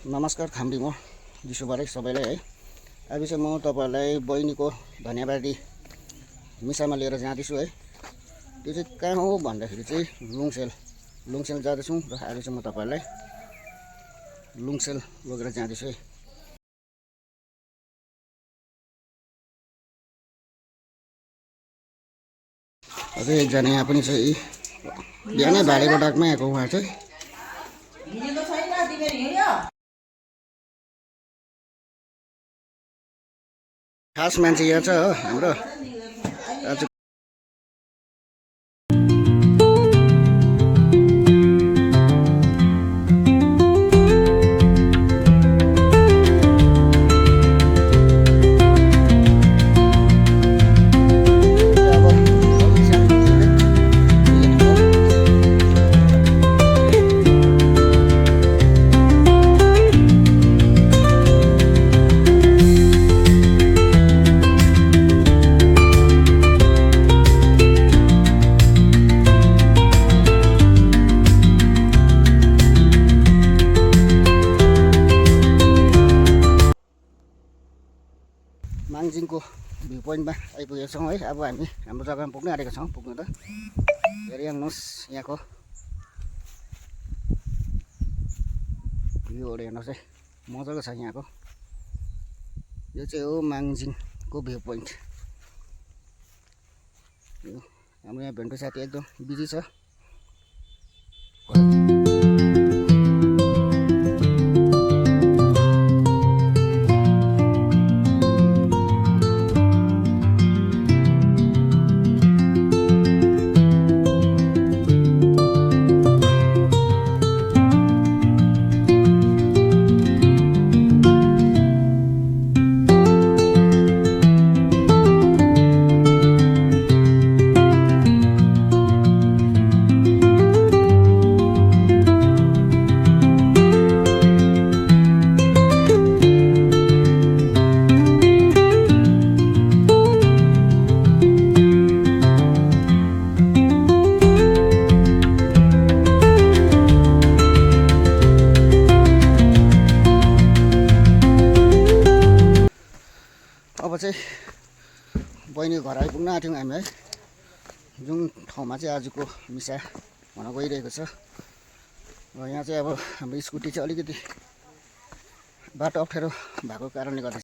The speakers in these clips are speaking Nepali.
नमस्कार खाम्डी म दिशुबारे सबैलाई है। अब चाहिँ म तपाईहरुलाई बहिनीको धन्यवादी मिसामा लिएर जाँदैछु है। त्यो चाहिँ कहाँ हो भन्दाखेरि चाहिँ लुङसेल जाँदैछु र आज चाहिँ म तपाईहरुलाई लुङसेल लगेर जाँदैछु है। अझै एकजना यहाँ पनि छ है, बिहानै भालेको डाकमा आएको उहाँ चाहिँ। खास मान्छे यहाँ छ हो हाम्रो आज। माङजिङको भ्यू पोइन्टमा आइपुगेका छौँ है। अब हामी हाम्रो जग्गामा पुग्न आँटेका छौँ। पुग्नु त हेरिहाल्नुहोस् यहाँको भ्यूहरू हेर्नुहोस् है, मजाको छ यहाँको। यो चाहिँ हो माङजिङको भ्यू पोइन्ट। हाम्रो यहाँ भेन्टु साथी एकदम बिजी छ। अब चाहिँ बहिनीको घर आइपुग्न आँट्यौँ हामी है। जुन ठाउँमा चाहिँ आजको मिसा हुन गइरहेको छ। र यहाँ चाहिँ अब हाम्रो स्कुटी चाहिँ अलिकति बाटो अप्ठ्यारो भएको कारणले गर्दा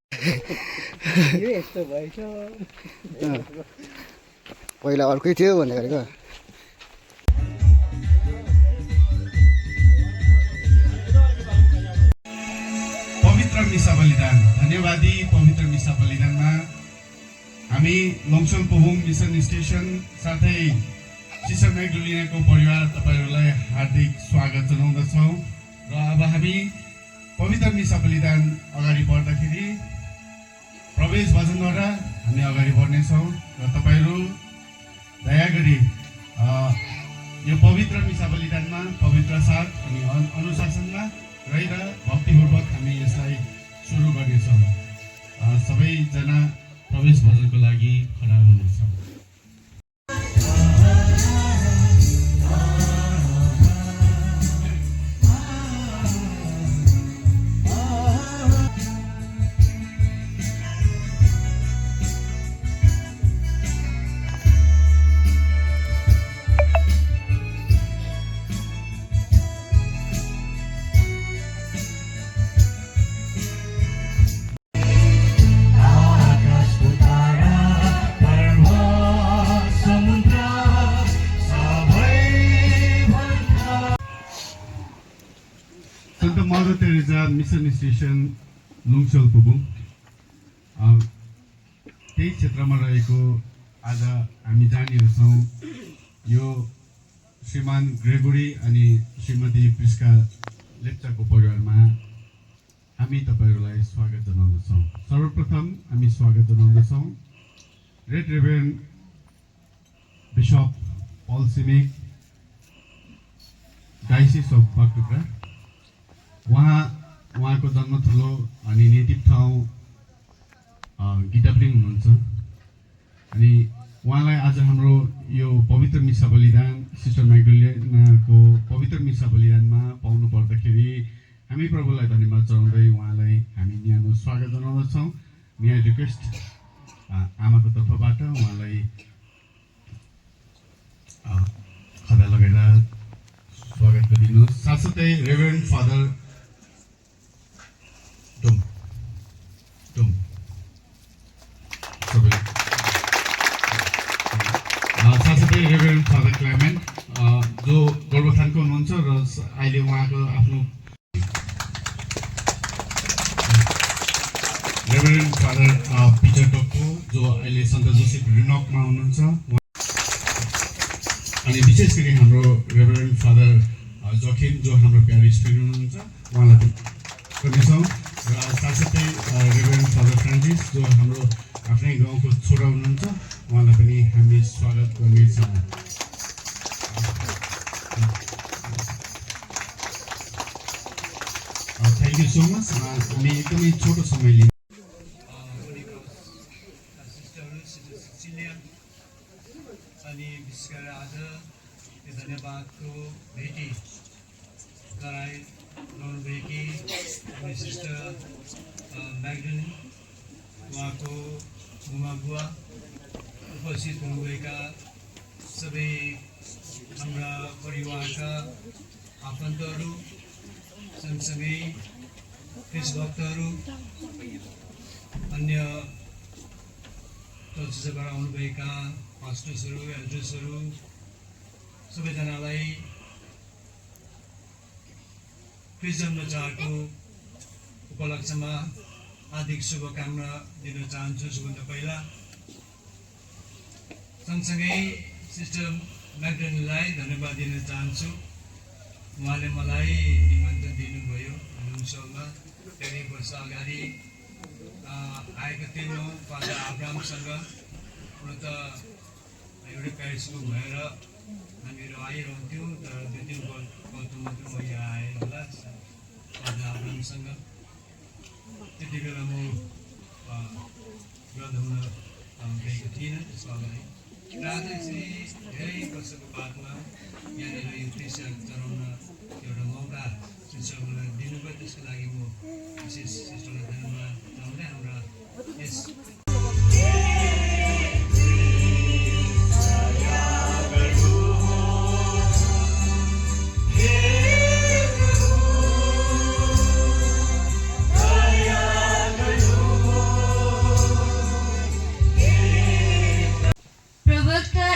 पहिला अर्कै थियो भन्ने गरेको। पवित्र मिसा बलिदान धन्यवादी पवित्र मिसा बलिदानमा हामी लङसोल पोबुङ मिसन स्टेसन साथै सिस्टर म्याग्डोलिनाको परिवार तपाईहरुलाई हार्दिक स्वागत जनाउँदछौँ। र अब हामी पवित्र मिसा बलिदान अगाडि बढ्दाखेरि प्रवेश भजनद्वारा हामी अगाडि बढ्नेछौँ र तपाईहरु दया गरी यो पवित्र मिसा बलिदानमा पवित्र साथ अनि अनुशासनमा रहेर भक्तिपूर्वक हामी यसलाई सुरु गर्नेछौँ। सबैजना प्रवेश भजनको लागि खडा हुनेछौँ। मदर टेरेजा मिसन स्टेसन लुङसोल पोबुङ त्यही क्षेत्रमा रहेको आज हामी जानेहरू छौँ। यो श्रीमान ग्रेगोरी अनि श्रीमती प्रिस्का लेप्चाको परिवारमा हामी तपाईहरुलाई स्वागत जनाउँदछौँ। सर्वप्रथम हामी स्वागत जनाउँदछौँ रेड रेभरेन्ड बिशप पल सिमेक डायसिस अफ बागडोग्रा। उहाँको जन्मथलो अनि नेटिभ ठाउँ गिटाब्लिङ हुनुहुन्छ। अनि उहाँलाई आज हाम्रो यो पवित्र मिसा बलिदान सिस्टर म्याग्डोलिनाको पवित्र मिसा बलिदानमा पाउनु पर्दाखेरि हामी प्रभुलाई धन्यवाद चढाउँदै उहाँलाई हामी न्यानो स्वागत जनाउँदछौँ। यहाँ रिक्वेस्ट आमाको तर्फबाट उहाँलाई खदा लगाएर स्वागत गरिदिनुहोस्। साथसाथै रेभरेन्ड फादर डोम साथसाथै रेभरेन्ड फादर क्लाइमेन्ट जो गोरुबथानको हुनुहुन्छ र अहिले उहाँको आफ्नो रेभरेन्ड फादर पिटर टप्पु जो अहिले सन्त जोसेफ रिनकमा हुनुहुन्छ, अनि विशेष गरी हाम्रो रेभरेन्ड फादर जोखिम जो हाम्रो प्यारिस फिर हुनुहुन्छ उहाँलाई गर्नेछौँ। र साथसाथै रेभरेन्ड फादर फ्रान्सिस जो हाम्रो आफ्नै गाउँको छोरा हुनुहुन्छ उहाँलाई पनि हामी स्वागत गर्नेछौँ। Thank you so much. हामी एकदमै छोटो समय लिन्छ। अनि विशेष गरेर आज यो धन्यवादको भेटी गराउनुभएकी अनि सिस्टर म्याग्डलिन उहाँको मुमा बुवा उपस्थित हुनुभएका सबै हाम्रा परिवारका आफन्तहरू सँगसँगै क्रिस भक्तहरू अन्य चर्चबाट आउनुभएका पास्टर्सहरू एल्डर्सहरू सबैजनालाई क्रिस जन्मचाडको उपलक्ष्यमा हार्दिक शुभकामना दिन चाहन्छु। सबभन्दा पहिला सँगसँगै सिस्टर म्याग्डलिनलाई धन्यवाद दिन चाहन्छु। उहाँले मलाई निमन्त्रण दिनुभयो लुङसोलमा धेरै वर्ष अगाडि आएका थियौँ फादर अब्राहमसँग। हुन त एउटै प्यारिसको भएर हामीहरू आइरहन्थ्यौँ, तर 2-3 वर्ष मात्रै म यहाँ आएँ होला फादर अब्राहमसँग। त्यति बेला म वृद्ध हुन गएको थिइनँ। त्यसको अगाडि र आज चाहिँ धेरै वर्षको बादमा यहाँनिर यो क्रिस्चियन चलाउन एउटा मौका शिक्षकहरूलाई दिनुभयो। त्यसको लागि म विशेष शिष्टलाई धन्यवाद चढाउँदै हाम्रा यस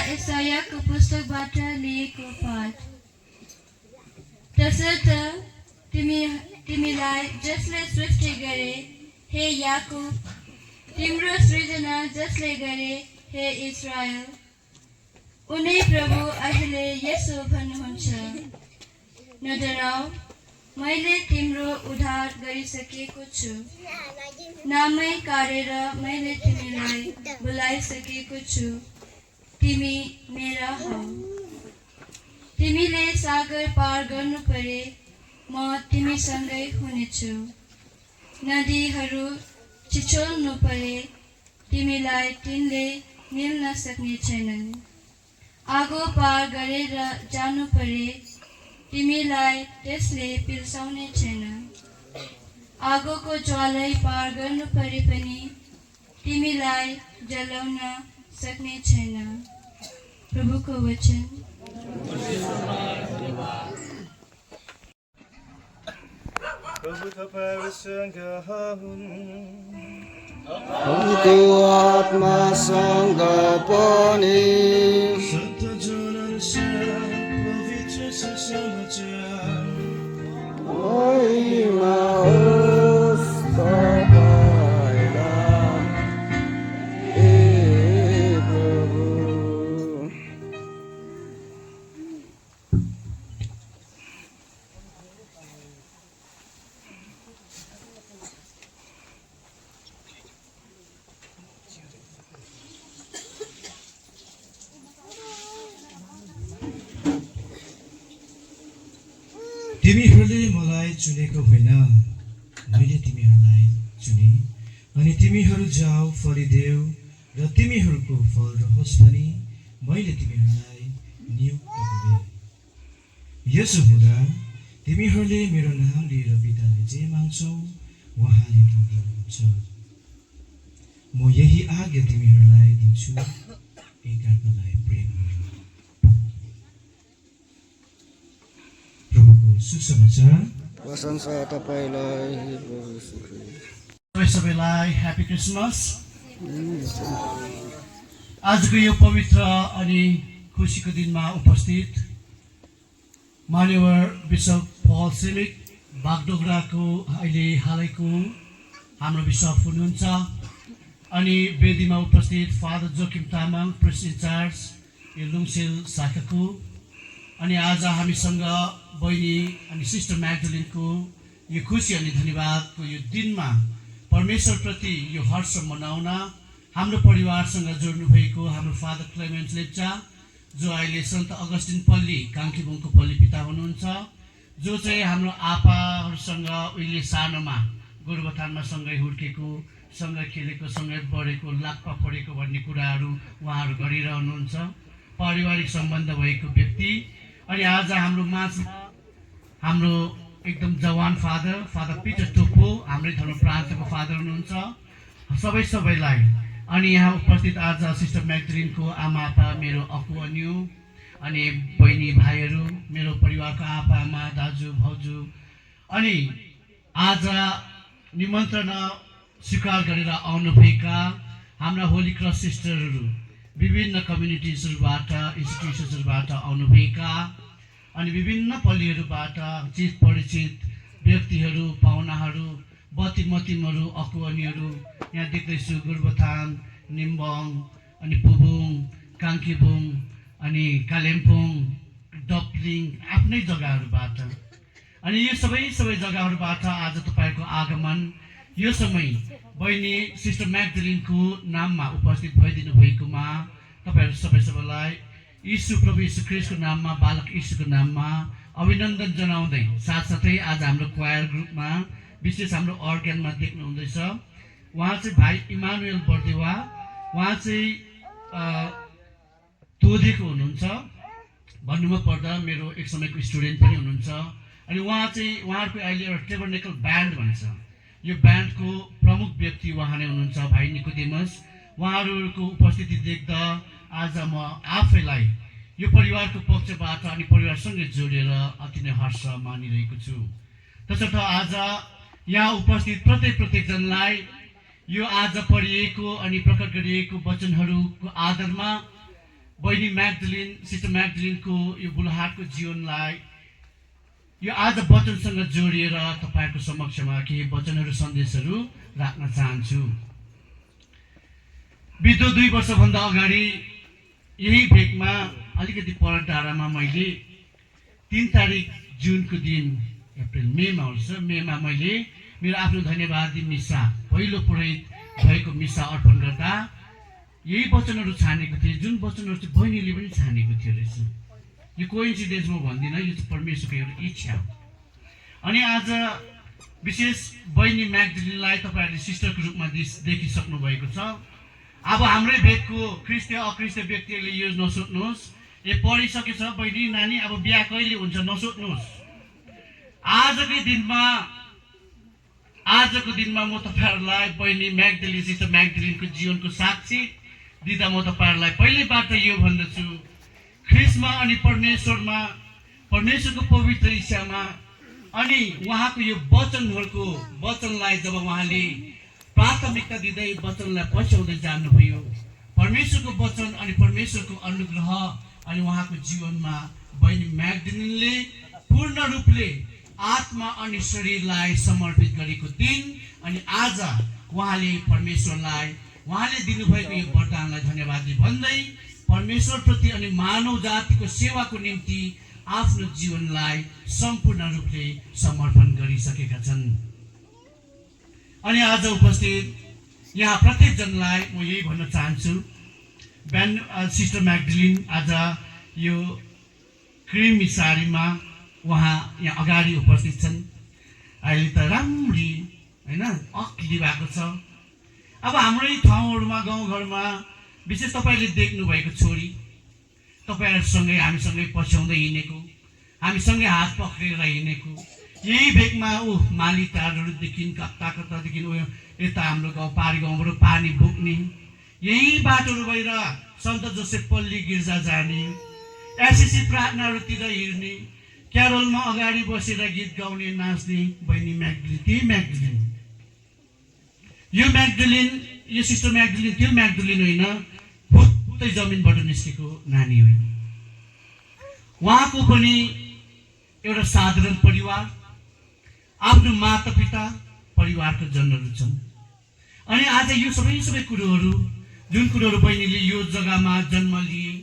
यशायाको पुस्तकबाट लिएको पाठ। तसर्थ तिमीलाई जसले सृष्टि गरे हे याकुब, तिम्रो सृजना जसले गरे हे इस्रायल, उनी प्रभु अहिले यसो भन्नुहुन्छ, नडराऊ, मैले तिम्रो उद्धार गरिसकेको छु, नामै काटेर मैले तिमीलाई बोलाइसकेको छु, तिमी मेरा हौ। तिमीले सागर पार गर्नु परे म तिमीसँगै हुनेछु, नदीहरू छिचोल्नु परे तिमीलाई तिनले मिल्न सक्ने छैनन्, आगो पार गरेर जानु परे तिमीलाई त्यसले पिल्साउने छैन, आगोको ज्वालै पार गर्नु परे पनि तिमीलाई जलाउन सक्ने छैन। प्रभुको वचन। प्रभु तपाईसँग उनको आत्मासँग पनि सत्य जुन पवित्र सुसमाचार महिमा होस् तपाईँलाई, हे प्रभु। तिमीहरूले मलाई चुनेको होइन, मैले तिमीहरूलाई चुने, अनि तिमीहरू जाऊ फलिदेऊ र तिमीहरूको फल रहोस् भनी मैले तिमीहरूलाई नियुक्त गरेँ। यसो हुँदा तिमीहरूले मेरो नाम लिएर पिताले जे माग्छौ उहाँले दिनुहुन्छ। म यही आज्ञा तिमीहरूलाई दिन्छु, एकअर्कालाई प्रेम गर। प्रभुको सुसमाचार। प्रशंसा तपाईँलाई सबैलाई ह्यापी क्रिसमस। आजको यो पवित्र अनि खुसीको दिनमा उपस्थित मान्यवर बिशप पल सेमिक बागडोगराको अहिले हालैको हाम्रो बिशप हुनुहुन्छ, अनि वेदीमा उपस्थित father Joachim Tamang press in charge यो लुङसेल शाखाको, अनि आज हामीसँग बहिनी अनि सिस्टर म्याग्डलिनको यो खुसी अनि धन्यवादको यो दिनमा परमेश्वरप्रति यो हर्ष मनाउन हाम्रो परिवारसँग जोड्नु भएको हाम्रो फादर क्लेमेन्ट लेप्चा, जो अहिले सन्त अगस्टिन पल्ली काङ्कीबुङको पल्ली पिता हुनुहुन्छ, जो चाहिँ हाम्रो आपाहरूसँग उहिले सानोमा गोरुबथानमा सँगै हुर्केको, सँगै खेलेको, सँगै बढेको, लाप्पा पढेको भन्ने कुराहरू उहाँहरू गरिरहनुहुन्छ, पारिवारिक सम्बन्ध भएको व्यक्ति। अनि आज हाम्रो माझमा हाम्रो एकदम जवान फादर पिटर टोपो हाम्रै धर्म प्रान्तको फादर हुनुहुन्छ। सबैलाई अनि यहाँ उपस्थित आज सिस्टर म्याग्डलिनको आमा आपा, मेरो अकु अन्यु अनि बहिनी भाइहरू, मेरो परिवारको आप्पा आमा दाजु भाउजू, अनि आज निमन्त्रण स्वीकार गरेर आउनुभएका हाम्रा होली क्रस सिस्टरहरू, विभिन्न कम्युनिटिजहरूबाट इन्स्टिट्युसन्सहरूबाट आउनुभएका अनि विभिन्न पल्लीहरूबाट चित परिचित व्यक्तिहरू, पाहुनाहरू, बतिमतिमहरू, अकुअनीहरू यहाँ देख्दैछु, गोरुबथान, निम्बङ अनि पुबुङ, काङ्कीबुङ अनि कालिम्पोङ, डपलिङ, आफ्नै जग्गाहरूबाट, अनि यो सबै जग्गाहरूबाट आज तपाईँहरूको आगमन यो समय बहिनी सिस्टर म्याग्डलिनको नाममा उपस्थित भइदिनु भएकोमा तपाईँहरू सबैलाई प्रभु यीशु ख्रीष्टको नाममा, बालक यीशुको नाममा अभिनन्दन जनाउँदै, साथसाथै आज हाम्रो क्वायर ग्रुपमा विशेष हाम्रो अर्ग्यानमा देख्नुहुँदैछ उहाँ चाहिँ भाइ इमानुएल बर्देवा, उहाँ चाहिँ तोदेको हुनुहुन्छ, भन्नुमा पर्दा मेरो एक समयको स्टुडेन्ट पनि हुनुहुन्छ। अनि उहाँहरूको अहिले एउटा टेबरनेकल ब्यान्ड भन्छ, यो ब्यान्डको प्रमुख व्यक्ति उहाँ नै हुनुहुन्छ, भाइ निकोदेमस। उहाँहरूको उपस्थिति देख्दा आज म आफैलाई यो परिवारको पक्षबाट अनि परिवारसँगै जोडेर अति नै हर्ष मानिरहेको छु। तसर्थ आज यहाँ उपस्थित प्रत्येकजनालाई यो आज पढिएको अनि प्रकट गरिएको वचनहरूको आधारमा बहिनी म्याग्डलिन, सिस्टर म्याग्डलिनको यो बुलहाटको जीवनलाई यो आज वचनसँग जोडिएर तपाईँहरूको समक्षमा केही वचनहरू, सन्देशहरू राख्न चाहन्छु। बित्दो 2 वर्षभन्दा अगाडि यही भेगमा अलिकति पर टाढामा मैले 3 तारिक जुनको दिन मेमा मैले मेरो आफ्नो धन्यवादी मिसा, पहिलो पुरोहित भएको मिसा अर्पण गर्दा यही वचनहरू छानेको थिएँ, जुन वचनहरू चाहिँ बहिनीले पनि छानेको थियो रहेछ। यो कोइन्सिडेन्स म भन्दिनँ, यो चाहिँ परमेश्वरको एउटा इच्छा हो। अनि आज विशेष बहिनी म्याग्डलिनलाई तपाईँहरूले सिस्टरको रूपमा देखिसक्नु भएको छ। अब हाम्रै भेगको ख्रिस्टीय अख्रिस्टीय व्यक्तिहरूले यो नसोच्नुहोस्, ए पढिसकेछ बहिनी नानी, अब बिहा कहिले हुन्छ नसोच्नुहोस्। आजको दिनमा म तपाईँहरूलाई बहिनी म्याग्डलिन, सिस्टर म्याग्डलिनको जीवनको साक्षी दिँदा म तपाईँहरूलाई पहिलेबाट यो भन्दछु, ख्रिस्टमा अनि परमेश्वरको पवित्र इच्छामा अनि उहाँको यो वचनलाई जब उहाँले प्राथमिकता दिँदै वचनलाई पछ्याउँदै जानुभयो, परमेश्वरको वचन अनि परमेश्वरको अनुग्रह अनि उहाँको जीवनमा बहिनी म्याग्डलिनले पूर्ण रूपले आत्मा अनि शरीरलाई समर्पित गरेको दिन, अनि आज उहाँले परमेश्वरलाई उहाँले दिनुभएको यो वरदानलाई धन्यवाद भन्दै परमेश्वरप्रति अनि मानव जातिको सेवाको निम्ति आफ्नो जीवनलाई सम्पूर्ण रूपले समर्पण गरिसकेका छन्। अनि आज उपस्थित यहाँ प्रत्येकजनालाई म यही भन्न चाहन्छु, सिस्टर म्याग्डलिन आज यो क्रिमी साडीमा उहाँ यहाँ अगाडि उपस्थित छन्। अहिले त राम्री होइन अक्ली भएको छ। अब हाम्रै ठाउँहरूमा, गाउँघरमा विशेष तपाईँले देख्नुभएको छोरी, तपाईँहरूसँगै हामीसँगै पछ्याउँदै हिँडेको, हामीसँगै हात पक्रेर हिँडेको, यही भेगमा माली टारहरूदेखि कता कतादेखि यता हाम्रो गाउँ पारी गाउँबाट पानी बोक्ने, यही बाटोहरू भएर सन्त जोसेफ पल्ली गिर्जा जाने, एसएससी प्रार्थनाहरूतिर हिँड्ने, क्यारोलमा अगाडि बसेर गीत गाउने नाच्ने बहिनी म्याग्दलिन, त्यही म्याग्दलिन। यो म्याग्दलिन, यो सिस्टर म्याग्दलिन त्यो म्याग्दलिन होइन, फुत्तै जमिनबाट निस्केको नानी होइन। उहाँको पनि एउटा साधारण परिवार, आफ्नो माता पिता परिवारका जनहरू छन्। अनि आज यो सबै कुरोहरू, जुन कुरोहरू बहिनीले यो जग्गामा जन्म लिए,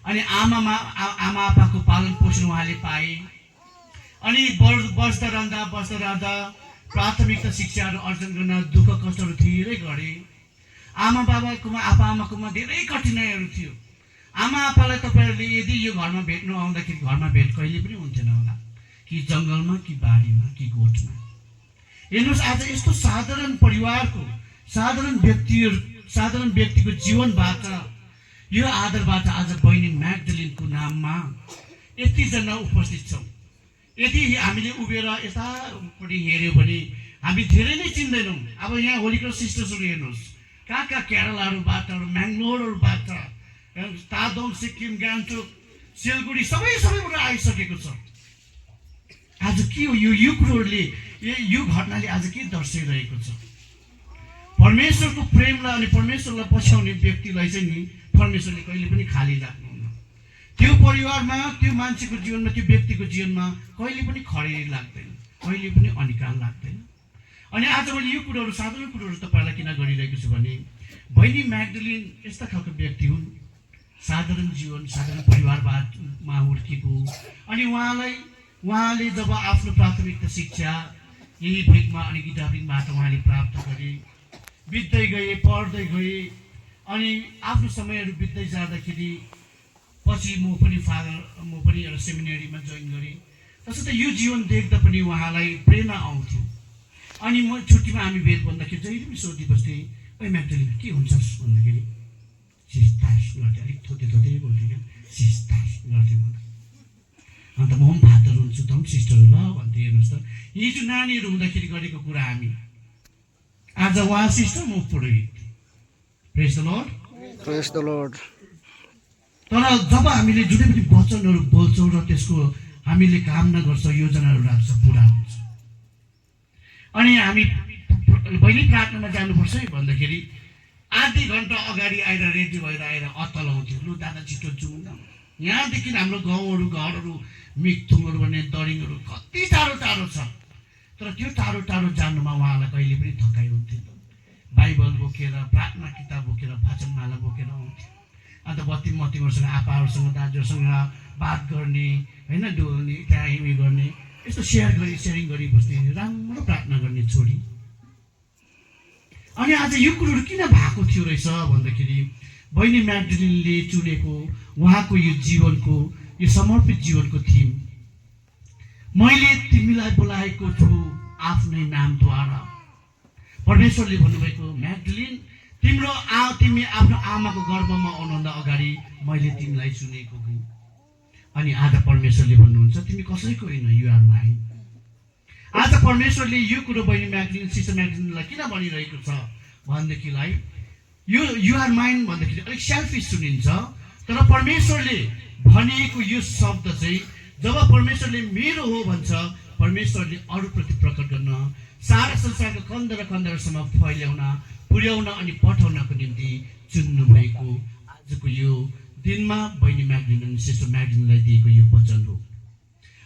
अनि आमा आप्पाको पालन पोषण उहाँले पाए, अनि बस्दा रहँदा प्राथमिकता शिक्षाहरू अर्जन गर्न दुःख कष्टहरू धेरै गरे। आमा आमाकोमा धेरै कठिनाइहरू थियो। आमा आप्पालाई तपाईँहरूले यदि यो घरमा भेट्नु आउँदाखेरि घरमा भेट कहिले पनि हुन्थेन होला, कि जङ्गलमा कि बारीमा कि गोठमा। हेर्नुहोस्, आज यस्तो साधारण परिवारको साधारण व्यक्तिको जीवनबाट, यो आदरबाट आज बहिनी म्याग्दलिनको नाममा यतिजना उपस्थित छौँ। यदि हामीले उभिएर यतापट्टि हेऱ्यौँ भने हामी धेरै नै चिन्दैनौँ। अब यहाँ होली क्रस सिस्टर्सहरू हेर्नुहोस्, कहाँ केरलाहरूबाट, म्याङ्गलोरहरूबाट, तादोङ, सिक्किम, गान्तोक, सिलगढी सबैबाट आइसकेको छ। आज के हो यो कुरोहरूले, यो घटनाले आज के दर्शाइरहेको छ? परमेश्वरको प्रेमलाई अनि परमेश्वरलाई पछ्याउने व्यक्तिलाई चाहिँ नि परमेश्वरले कहिले पनि खाली राख्नुहुन्न। त्यो परिवारमा, त्यो मान्छेको जीवनमा, त्यो व्यक्तिको जीवनमा कहिले पनि खडेरी लाग्दैन, कहिले पनि अनिकाल लाग्दैन। अनि आज मैले यो कुरोहरू, साधारण कुरोहरू तपाईँलाई किन गरिरहेको छु भने, बहिनी म्याग्दलिन यस्ता खालको व्यक्ति हुन्, साधारण जीवन, साधारण परिवारमा हुर्किएको। अनि उहाँले जब आफ्नो प्राथमिकता शिक्षा यही भेगमा अनि गिटारिङबाट उहाँले प्राप्त गरे, बित्दै गए, पढ्दै गए, अनि आफ्नो समयहरू बित्दै जाँदाखेरि पछि म पनि एउटा सेमिनेरीमा जोइन गरेँ। तसर्थ यो जीवन देख्दा पनि उहाँलाई प्रेरणा आउँथ्यो। अनि म छुट्टीमा हामी भेट भन्दाखेरि जहिले पनि सोधिबस्थेँ, ओइ म्याग्दलिन के हुन्छ भन्दाखेरि सिस्तास गर्थेँ, अलिक थोते बोल्थेँ क्या, सिस्तास गर्थेँ म। अन्त म पनि भातहरू हुन्छु, त पनि सिस्टर ल भन्थेँ। हेर्नुहोस् त, यी जो नानीहरू हुँदाखेरि गरेको कुरा हामी, आज उहाँ सिस्टर, म पुरोहित। Praise the Lord, praise the Lord. तर जब हामीले जुनै पनि वचनहरू बोल्छौँ र त्यसको हामीले कामना गर्छौँ, योजनाहरू राख्छ, पुरा हुन्छ। अनि हामी बहिनी प्रार्थनामा जानुपर्छ है भन्दाखेरि आधी घन्टा अगाडि आएर रेडी भएर आएर अत्तल आउँथ्यो, लु दादा छिटो जाउँ न। यहाँदेखि हाम्रो गाउँहरू, घरहरू, मिक्थुङहरू भन्ने दरिङहरू कति टाढो छ। तर त्यो टाढो जानुमा उहाँलाई कहिले पनि थकाइ हुन्थेन। बाइबल बोकेर, प्रार्थना किताब बोकेर, भजनमाला बोकेर आउँथ्यो। अन्त मतीहरूसँग, आप्पाहरूसँग, दाजुहरूसँग बात गर्ने, होइन, डोल्ने, त्यहाँ हिमी गर्ने, यस्तो सेयरिङ गरी बस्ने, राम्रो प्रार्थना गर्ने छोरी। अनि आज यो कुरोहरू किन भएको थियो रहेछ भन्दाखेरि, बहिनी म्याग्दलिनले चुनेको उहाँको यो जीवनको, यो समर्पित जीवनको थिम, मैले तिमीलाई बोलाएको छु आफ्नै नामद्वारा। परमेश्वरले भन्नुभएको, म्याग्दलिन तिमी आफ्नो आमाको गर्भमा आउनुभन्दा अगाडि मैले तिमीलाई चुनेको हुँ। अनि आज परमेश्वरले भन्नुहुन्छ, तिमी कसैको होइन, यु आर माइन। आज परमेश्वरले यो कुरो बहिनी म्याग्दलिन, सिस्टर म्याग्दलिनलाई किन भनिरहेको छ भनेदेखिलाई, यो यु आर माइन भन्दाखेरि अलिक सेल्फिस सुनिन्छ। तर परमेश्वरले भनेको यो शब्द चाहिँ, जब परमेश्वरले मेरो हो भन्छ, परमेश्वरले अरूप्रति प्रकट गर्न, सारा संसारको कन्दरसम्म फैल्याउन, पुर्याउन अनि पठाउनको निम्ति चुन्नु भएको आजको यो दिनमा बहिनी म्याग्दलिन अनि सिस्टर म्याग्दलिनलाई दिएको यो वचन हो।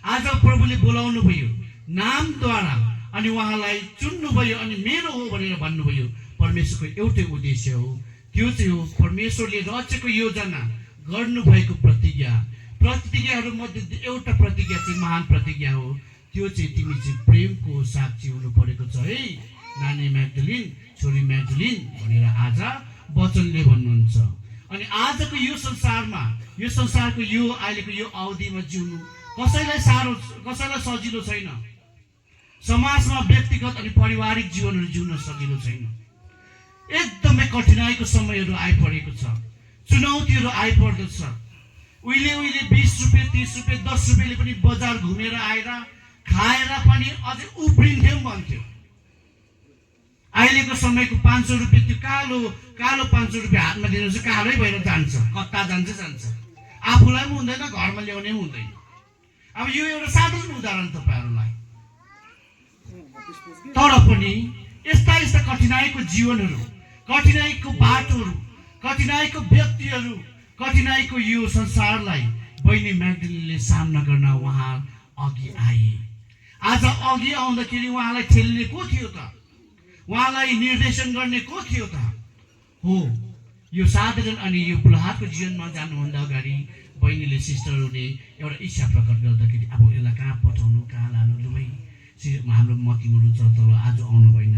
आज प्रभुले बोलाउनु भयो नामद्वारा, अनि उहाँलाई चुन्नुभयो, अनि मेरो हो भनेर भन्नुभयो। परमेश्वरको एउटै उद्देश्य हो, त्यो चाहिँ हो परमेश्वरले रचेको योजना, गर्नुभएको प्रतिज्ञाहरू मध्ये एउटा प्रतिज्ञा चाहिँ महान प्रतिज्ञा हो। त्यो चाहिँ तिमी चाहिँ प्रेमको साक्षी हुनु परेको छ है नानी म्याग्दलिन, छोरी म्याग्दलिन भनेर आज वचनले भन्नुहुन्छ। अनि आजको यो संसारको यो अहिलेको यो अवधिमा जिउनु कसैलाई सजिलो छैन। समाजमा व्यक्तिगत अनि पारिवारिक जीवनहरू जिउन सजिलो छैन। एकदमै कठिनाइको समयहरू आइपरेको छ, चुनौतीहरू आइपर्दछ। उहिले 20 रुपियाँ 30 रुपियाँ 10 रुपियाँले पनि बजार घुमेर आएर खाएर पनि अझै उफ्रिन्थ्यौँ भन्थ्यो। अहिलेको समयको 500 रुपियाँ त्यो कालो 500 रुपियाँ हातमा दिनु चाहिँ कालै भएर जान्छ, कता जान्छ। आफूलाई पनि हुँदैन, घरमा ल्याउने पनि हुँदैन। अब यो एउटा साधारण उदाहरण तपाईँहरूलाई। तर पनि यस्ता कठिनाइको जीवनहरू, कठिनाइको बाटोहरू, कठिनाइको व्यक्तिहरू, कठिनाइको यो संसारलाई बहिनी म्याग्दलिनले सामना गर्न उहाँ अघि आए। आज अघि आउँदाखेरि उहाँलाई ठेल्ने को थियो त? उहाँलाई निर्देशन गर्ने को थियो त? हो, यो साधारण अनि यो बुढाको जीवनमा जानुभन्दा अगाडि बहिनीले सिस्टरहरूले एउटा इच्छा प्रकट गर्दाखेरि अब यसलाई कहाँ पठाउनु, कहाँ लानु, लु भाइ हाम्रो मतिमुलु छ, तल आज आउनु भएन,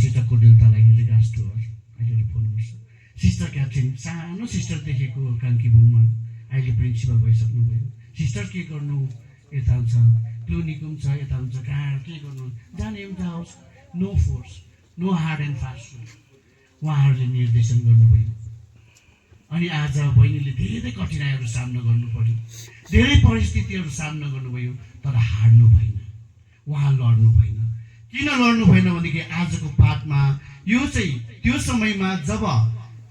सिस्टर कोडेलतालाई रिगार्ड्स टु हर अहिले फोन गर्छ। सिस्टर क्याप्टेन सानो सिस्टर देखेको काङ्कीबुङमा अहिले प्रिन्सिपल भइसक्नुभयो। सिस्टर के गर्नु, यता हुन्छ क्लिनिकम छ, यता हुन्छ कहाँ के गर्नु, जाने एउटा होस्, no force, no hard and fast rule उहाँहरूले निर्देशन गर्नुभयो। अनि आज बहिनीले धेरै कठिनाइहरू सामना गर्नु पर्यो, धेरै परिस्थितिहरू सामना गर्नुभयो, तर हार्नु भएन, उहाँ लड्नु भएन। किन लड्नु भएन भनेदेखि आजको पाठमा यो चाहिँ त्यो समयमा जब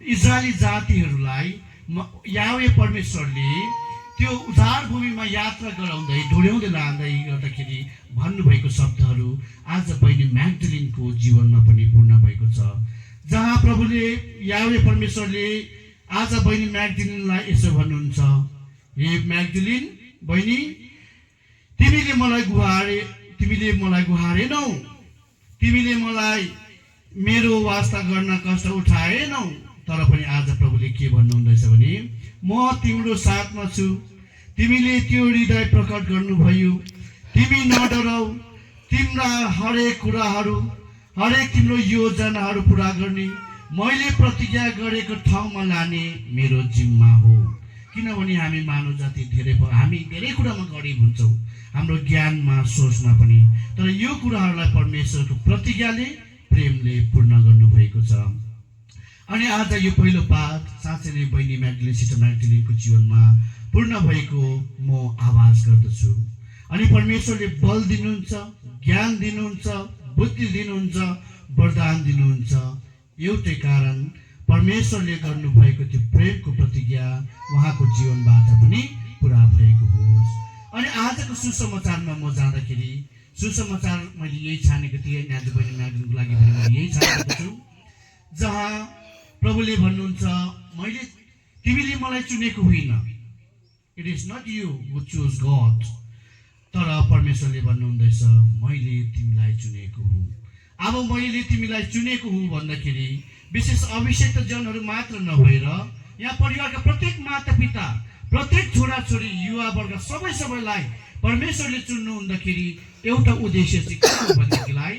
इजरायली जातिहरूलाई यावे परमेश्वरले त्यो उधार भूमिमा यात्रा गराउँदै ढोड्याउँदै लाँदै गर्दाखेरि भन्नुभएको शब्दहरू आज बहिनी म्याग्दलिनको जीवनमा पनि पूर्ण भएको छ। जहाँ प्रभुले यावे परमेश्वरले आज बहिनी म्याग्दलिनलाई यसो भन्नुहुन्छ, हे म्याग्दलिन बहिनी, तिमीले मलाई गुहारेनौ, तिमीले मलाई मेरो वास्ता गर्न कष्ट उठाएनौ, तर पनि आज प्रभुले के भन्नुहुँदैछ भने म तिम्रो साथमा छु, तिमीले त्यो हृदय प्रकट गर्नुभयो, तिमी नडराउ, तिम्रा हरेक कुराहरू, हरेक तिम्रो योजनाहरू पुरा गर्ने मैले प्रतिज्ञा गरेको ठाउँमा लाने मेरो जिम्मा हो। किनभने हामी मानव जाति हामी धेरै कुरामा गरिब हुन्छौँ, हाम्रो ज्ञानमा सोचमा पनि, तर यो कुराहरूलाई परमेश्वरको प्रतिज्ञाले प्रेमले पूर्ण गर्नुभएको छ। अनि आज यो पहिलो पाठ साँच्चै नै बहिनी म्याग्दलिन सिस्टर म्याग्दलिनको जीवनमा पूर्ण भएको म आवाज गर्दछु। अनि परमेश्वरले बल दिनुहुन्छ, ज्ञान दिनुहुन्छ, बुद्धि दिनुहुन्छ, वरदान दिनुहुन्छ। एउटै कारण परमेश्वरले गर्नुभएको त्यो प्रेमको प्रतिज्ञा उहाँको जीवनबाट पनि पुरा भएको होस्। अनि आजको सुसमाचारमा म जाँदाखेरि सुसमाचार मैले यही छानेको थिएँ, आज बहिनी म्याग्दलिनको लागि पनि मैले यही छानेको छु, जहाँ प्रभुले भन्नुहुन्छ, तिमीले मलाई चुनेको होइन, it is not you who choose God, तर परमेश्वरले भन्नुहुँदैछ मैले तिमीलाई चुनेको हुँ। अब मैले तिमीलाई चुनेको हुँ भन्दाखेरि विशेष अभिषेक जनहरू मात्र नभएर यहाँ परिवारका प्रत्येक मातापिता, प्रत्येक छोराछोरी, युवा वर्ग सबैलाई परमेश्वरले चुन्नु हुँदाखेरि एउटा उद्देश्य चाहिँ के हो भनेदेखिलाई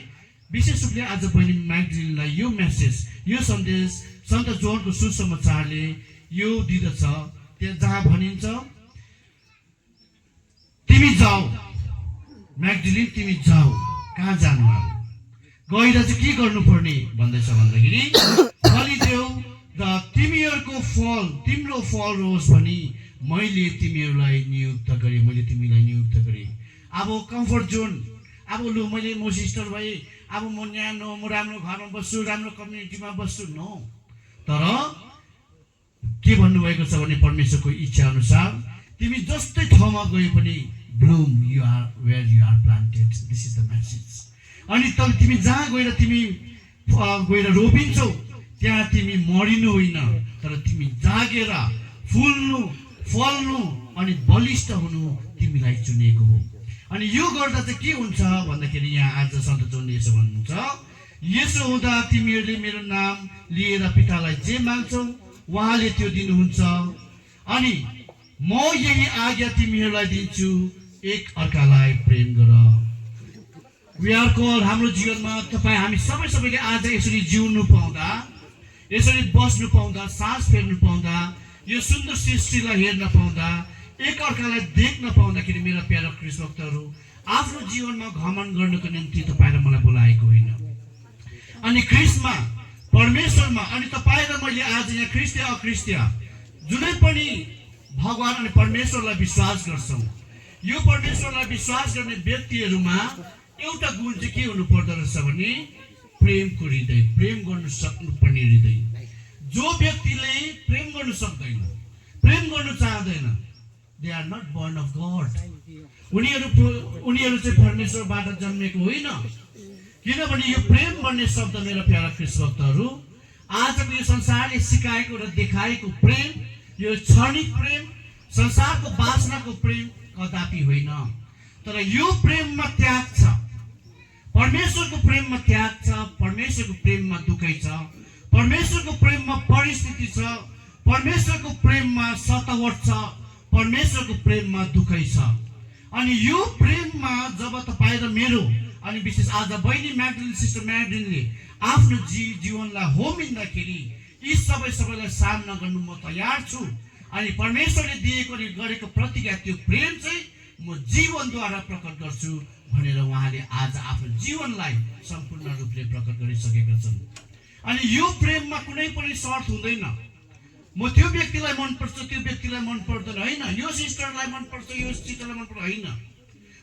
विशेष रूपले आज बहिनी म्याग्दलिनलाई यो मेसेज, यो सन्देश सन्त जोहनको सुसमाचारले यो दिँदछ, जहाँ भनिन्छ तिमी जाऊ म्याग्दलिन, तिमी जाऊ। कहाँ जानु, गएर चाहिँ के गर्नुपर्ने भन्दैछ भन्दाखेरि बलिदेऊ र तिम्रो फल रोस् भनी मैले तिमीलाई नियुक्त गरेँ। अब कम्फर्ट जोन, अब लु मैले म सिस्टर भए, अब म न्यानो, म राम्रो घरमा बस्छु, राम्रो कम्युनिटीमा बस्छु, नो। तर के भन्नुभएको छ भने परमेश्वरको इच्छा अनुसार तिमी जस्तै ठाउँमा गए पनि bloom, you are where you are planted, this is the message. अनि तब तिमी जहाँ गएर रोपिन्छौ त्यहाँ तिमी मरिनु होइन, तर तिमी जागेर फुल्नु, फल्नु अनि बलिष्ठ हुनु तिमीलाई चुनेको हो। अनि यो गर्दा चाहिँ के हुन्छ भन्दाखेरि यहाँ आज सन्त जोहनले यसो भन्नुहुन्छ, यसो हुँदा तिमीहरूले मेरो नाम लिएर पितालाई जे माग्छौ उहाँले त्यो दिनुहुन्छ। अनि म यही आज्ञा तिमीहरूलाई दिन्छु, एक अर्कालाई प्रेम गर। वी आर कॉल्ड, हाम्रो जीवनमा हामी सबैले आज यसरी जिउनु पाउँदा, यसरी बस्नु पाउँदा, सास फेर्नु पाउँदा, यो सुन्दर सृष्टिलाई हेर्न पाउँदा, एक अर्कालाई देख्न पाउँदाखेरि मेरा प्यारा ख्रीष्ट भक्तहरू, आफ्नो जीवनमा घमण्ड गर्नको निम्ति तपाईँ र मलाई बोलाएको होइन। अनि ख्रीष्टमा, परमेश्वरमा, अनि तपाईँ र मैले आज यहाँ ख्रीष्ट अख्रीष्ट जुनै पनि भगवान अनि परमेश्वरलाई विश्वास गर्छौँ। यो परमेश्वरलाई विश्वास गर्ने व्यक्तिहरूमा एउटा गुण चाहिँ के हुनु पर्दो रहेछ भने प्रेमको हृदय, प्रेम गर्नु सक्नुपर्ने हृदय। जो व्यक्तिले प्रेम गर्नु सक्दैन, प्रेम गर्नु चाहदैन, they are not born of God. उनीहरू चाहिँ परमेश्वरबाट जन्मेको होइन। किनभने यो प्रेम भन्ने शब्द मेरा प्यारा ख्रीष्ट भक्तहरू, आजको यो संसारले सिकाएको र देखाएको प्रेम, यो क्षणिक प्रेम, संसारको वासनाको प्रेम कदापि होइन। तर यो प्रेममा त्याग छ, परमेश्वरको प्रेममा त्याग छ, परमेश्वरको प्रेममा दुःखै छ, परमेश्वरको प्रेममा परिस्थिति छ, परमेश्वरको प्रेममा सतावट छ, परमेश्वरको प्रेममा दुःखै छ। अनि यो प्रेममा जब तपाईँ र मेरो अनि विशेष आज बहिनी म्याग्डलिन सिस्टर म्याग्डलिनले आफ्नो जीवनलाई होमिँदाखेरि यी सबैलाई सामना गर्नु म तयार छु। अनि परमेश्वरले दिएको गरेको प्रतिज्ञा त्यो प्रेम चाहिँ म जीवनद्वारा प्रकट गर्छु भनेर उहाँले आज आफ्नो जीवनलाई सम्पूर्ण रूपले प्रकट गरिसकेका छन्। अनि यो प्रेममा कुनै पनि शर्त हुँदैन। म त्यो व्यक्तिलाई मनपर्छ, त्यो व्यक्तिलाई मन पर्दैन होइन, यो सिस्टरलाई मनपर्छ, यो सिस्टरलाई मनपर्छ होइन,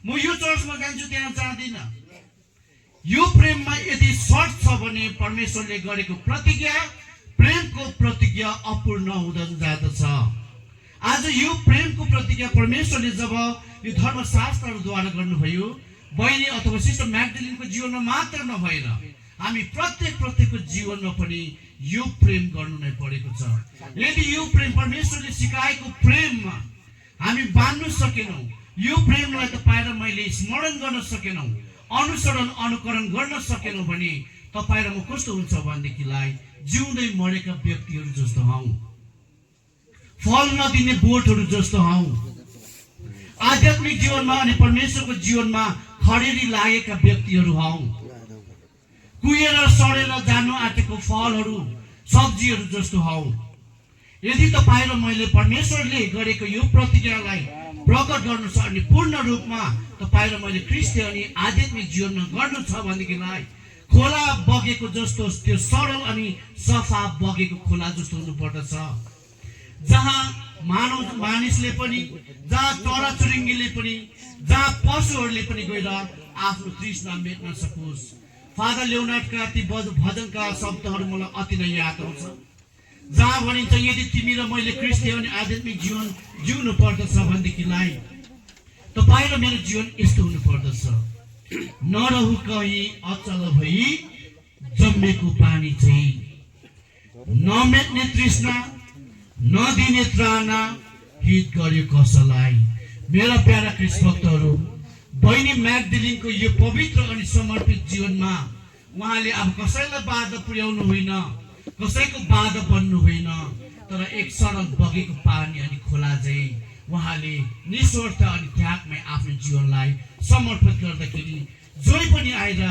म यो चर्चमा जान्छु त्यहाँ जाँदिनँ। यो प्रेममा यदि शर्त छ भने परमेश्वरले गरेको प्रतिज्ञा, प्रेमको प्रतिज्ञा अपूर्ण हुँदै जाँदछ। आज यो प्रेमको प्रतिज्ञा परमेश्वरले जब यो धर्मशास्त्रद्वारा गर्नुभयो, बहिनी अथवा सिस्टर म्याग्डलिनको जीवनमा मात्र नभएर हामी प्रत्येकको जीवनमा पनि यो प्रेम गर्नु नै परेको छ। यदि यो प्रेम परमेश्वरले सिकाएको प्रेममा हामी बाँध्नु सकेनौँ, यो प्रेमलाई तपाईँ र मैले स्मरण गर्न सकेनौँ, अनुकरण गर्न सकेनौँ भने तपाईँ र म कस्तो हुन्छ भनेदेखिलाई जिउँदै मरेका व्यक्तिहरू जस्तो हौँ, फल नदिने बोटहरू जस्तो हौँ। आध्यात्मिक जीवनमा अनि परमेश्वरको जीवनमा खडेरी लागेका व्यक्तिहरू हौँ। कुहिएर सडेर जानु आँटेको फलहरू, सब्जीहरू जस्तो हौँ। यदि तपाईँ र मैले परमेश्वरले गरेको यो प्रतिज्ञालाई प्रकट गर्नु छ अनि पूर्ण रूपमा तपाईँ र मैले क्रिस्चियन अनि आध्यात्मिक जीवनमा गर्नु छ भनेदेखिलाई खोला बगेको जस्तो, त्यो सरल अनि सफा बगेको खोला जस्तो हुनुपर्दछ, जहाँ मानिसले पनि, जहाँ चराचुरुङ्गीले पनि, जहाँ पशुहरूले पनि गएर आफ्नो तृष्णा मेट्न सकोस्। फादर लेओनार्डका ती भजनका शब्दहरू मलाई अति नै याद आउँछ, जहाँ भनिन्छ यदि तिमी र मैले क्रिस्चियन आध्यात्मिक जीवन जिउनु पर्दछ भनेदेखिलाई तपाईँ र मेरो जीवन यस्तो हुनु पर्दछ, नरहु कहीँ अचल भई जम्मेको पानी चाहिँ, नमेट्ने तृष्णा, नदिने त्राणा, हित गर्यो कसलाई। मेरा प्यारा ख्रीष्ट भक्तहरू, बहिनी म्याग्डलिनको यो पवित्र अनि समर्पित जीवनमा उहाँले अब कसैलाई बाधा पुर्याउनु होइन, कसैको बाधा बन्नु होइन, तर एक सरल बगेको पानी अनि खोला चाहिँ उहाँले निस्वार्थ अनि त्यागमै आफ्नो जीवनलाई समर्पित गर्दाखेरि जो पनि आएर